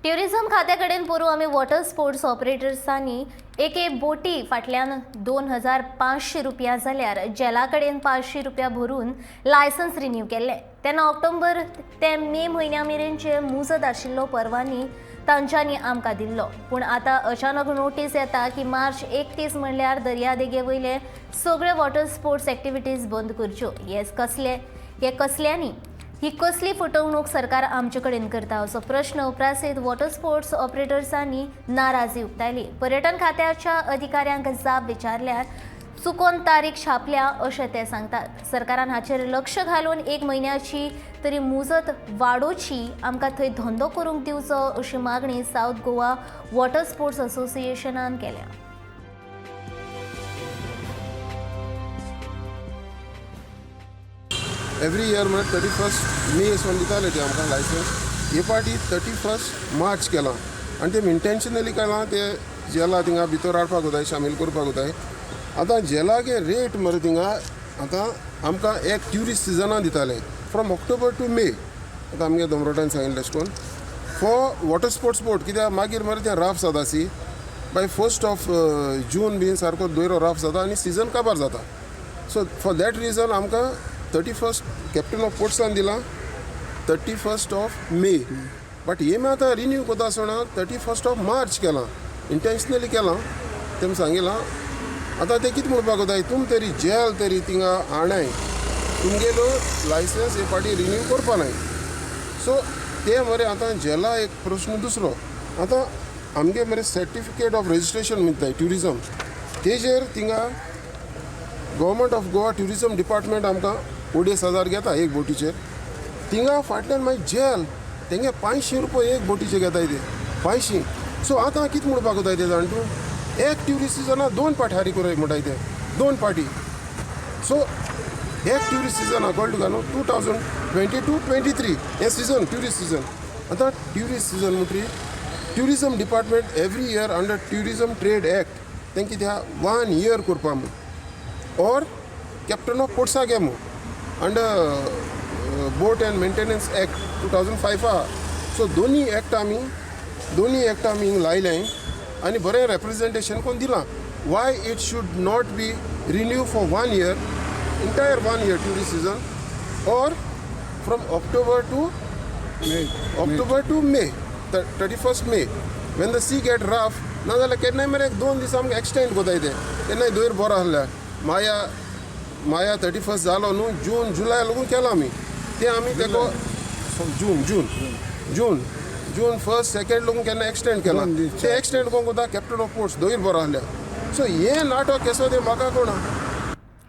Tourism खात्या कडेन पोरूं आमी वॉटर स्पोर्ट्स ऑपरेटर्सांनी एके बोटी फाटल्यान 2500 रुपया जाल्यार जेला कडेन 500 रुपया भरून लायसन्स रिन्यू केल्लें. तेन्ना ऑक्टोबर ते मे म्हयन्या मेरेनचे मुजत आशिल्लो परवानी तांच्यांनी आमकां दिल्लो. पूण आतां अचानक नोटीस येता की मार्च 31 म्हणल्यार दर्यादेगे वयले सगळे वॉटर स्पोर्ट्स एक्टिविटीज बंद करच्यो. हे कसले हे कसल्यांनी ही कसली फटवणूक सरकार आमचे कडेन करता असो प्रश्न उप्रासीत वॉटर स्पोर्ट्स ऑपरेटर्सांनी नाराजी उक्तायली. पर्यटन खात्याच्या अधिकाऱ्यांक जाप विचारल्यार चुकोन तारीख छापल्या अशें ते सांगतात. सरकारान हाचेर लक्ष घालून 1 म्हयन्याची तरी मुजत वाडोवची, आमकां थंय धंदो करूंक दिवचो अशी मागणी सावथ गोवा वॉटर स्पोर्ट्स असोसिएशनान केल्या. एवरी इयर म्हळ्यार 31 मे सोन दिताले ते आमकां लायसन्स. हे पाटी 31 मार्च केलां आनी ते इंटेन्शनली केलां, ते जेला थिंगा भितर हाडपाक जाय, शामील करपाक जाय. आतां जेलागे रेट मरे थिंगा आतां आमकां एक ट्युरिस्ट सिजना दिताले फ्रॉम ऑक्टोबर टू मे. आतां आमगे दोमरोटान सांगिल्लें तशें करून फॉर वॉटर स्पोर्ट्स बोट, कित्याक मागीर मरे तें राफ जाता सी बाय 1 ऑफ जून बीन सारको दोयरो राफ जाता आनी सिजन काबार जाता. सो फॉर that reason आमकां 31 कॅप्टन ऑफ पोर्ट्सान दिलां 31 ऑफ मे. बट हे आतां रिन्यू करता आसतना 31 ऑफ मार्च केलां, इंटेन्शनली केलां तेमी सांगिलां. आतां ते कितें म्हणपाक जाय, तुम तरी जेल तरी थिंगा हाणाय, तुमगेलो लायसन्स हे फावटी रिन्यू करपा नाय. सो ते मरे आतां जेला एक प्रश्न दुसरो. आतां आमगे मरे सर्टिफिकेट ऑफ रजिस्ट्रेशन म्हणटाय ट्युरिजम, तेजेर थिंगा government of Goa tourism department आमकां 2500 घेता एक बोटीचेर. थिंगा फाटल्यान मागीर जेल तेंगे 500 रुपया एक बोटीचे घेताय ते 500. सो आतां कितें म्हणपाक जाय ते जाण तूं, एक ट्युरिस्ट सिजना 2 पाटी हारी कोराय म्हणटाय ते, 2 पाटी. सो एक ट्युरिस्ट सिजना कळ्ळें तुका न्हू, 2022-23 हें सिजन ट्युरिस्ट सिजन. आतां ट्युरिस्ट सिजन म्हणटरी tourism department every year under tourism trade act तें कित्याक 1 इयर करपा म्हूण, ऑर कॅप्टन ऑफ पोर्ट्सा गे म्हूण under boat and maintenance act 2005 आहा. सो दोनी एक्ट आमी हिंग लायले आनी बरें रेप्रेजेंटेशन करून दिलां. Why it should not be renew for 1 year, entire 1 year tourist season, or from October to May, 31 May when the sea get rough. ना जाल्यार केन्नाय मरे 2 दीस आमकां एक्सटेंड कोताय ते, केन्नाय दोयर बरो आहल्यार माया 31 जालो न्हू, जून जुलय लागून केला आमी ते, आमी तेको जून जून जून जून 1 2 लागून केन्ना एक्सटेंड केला ते एक्सटेंड करूंक कोता कॅप्टन ऑफ पोर्ट्स दोयर बरो आहल्यार. सो हें नाटक केसो तें म्हाका कोणा.